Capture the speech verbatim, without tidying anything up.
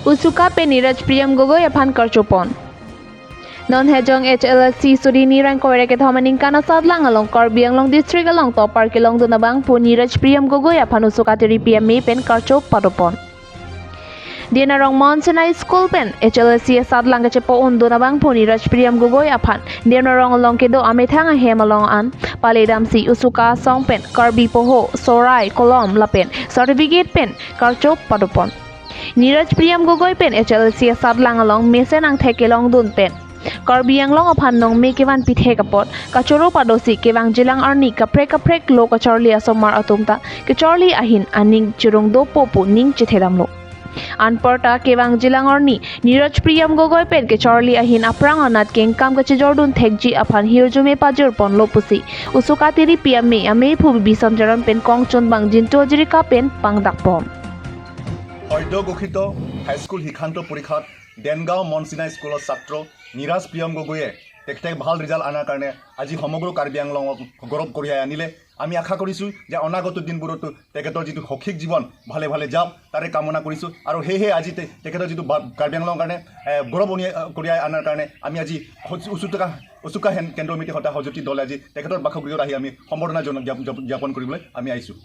Usuka pen Niraj Priyam Gogoi aphan karchopon. Non Hejong H L S C suri ni rang koi ra kethom aningkan asatlang along Karbi Anglong District along topar kelongdun abangphu Niraj Priyam Gogoi aphan usuka tiripi ame pen karcho padopon. Dien arong Mount Sinai School pen H L S C asatlang kachepo-undun abangphu Niraj Priyam Gogoi aphan Dien arong along kedo amethang ahem along an paledamsi usuka asong pen Karbi poho, sorai, kolom lapen certificate pen karcho padopon. Niraj Priyam Gogoi pen H L S C asatlang along mesen angthek kelongdun pen Karbi Anglong aphan nongme kevan pithek apot kachoro padosi kevang jilang arni kaprek kaprek lo kacharli asomar atum ta kacharli ahin aning chirung dopo pu ning chethedamlo. Anparta kevang jilang arni Niraj Priyam Gogoi pen kacharli ahin aphrang anat kengkam kachejordun thekji aphan hirjume pajirponlo pusi usuka tiripi ame amephu Bibison Teron pen kongchunbang Jintu Hazarika pen pangdakpon. সদ্য ঘোষিত হাইস্কুল শিক্ষান্ত পৰীক্ষাত দেনগাঁও মনচিনা স্কুলৰ ছাত্ৰ নিৰাজ প্ৰিয়ম গগৈয়ে তেখেতে ভাল ৰিজাল্ট অনাৰ কাৰণে আজি সমগ্ৰ কাৰ্বি আংলঙক গৌৰৱ কঢ়িয়াই আনিলে। আমি আশা কৰিছোঁ যে অনাগত দিনবোৰতো তেখেতৰ যিটো শৈক্ষিক জীৱন ভালে ভালে যাওক, তাৰে কামনা কৰিছোঁ। আৰু সেয়েহে আজি তে- তেখেতৰ যিটো বা- কাৰ্বি আংলঙৰ কাৰণে এ, গৌৰৱ অনি- কঢ়িয়াই অনাৰ কাৰণে আমি আজি উচ- উচুকা উচুকা হেন কেন্দ্ৰ কমিটিৰ সৈতে সহযোগী দলে আজি তেখেতৰ বাসগৃহত আহি আমি সম্বৰ্ধনা জন- জ্ঞাপ- জ্ঞাপ- জ্ঞাপন কৰিবলৈ আমি আহিছোঁ।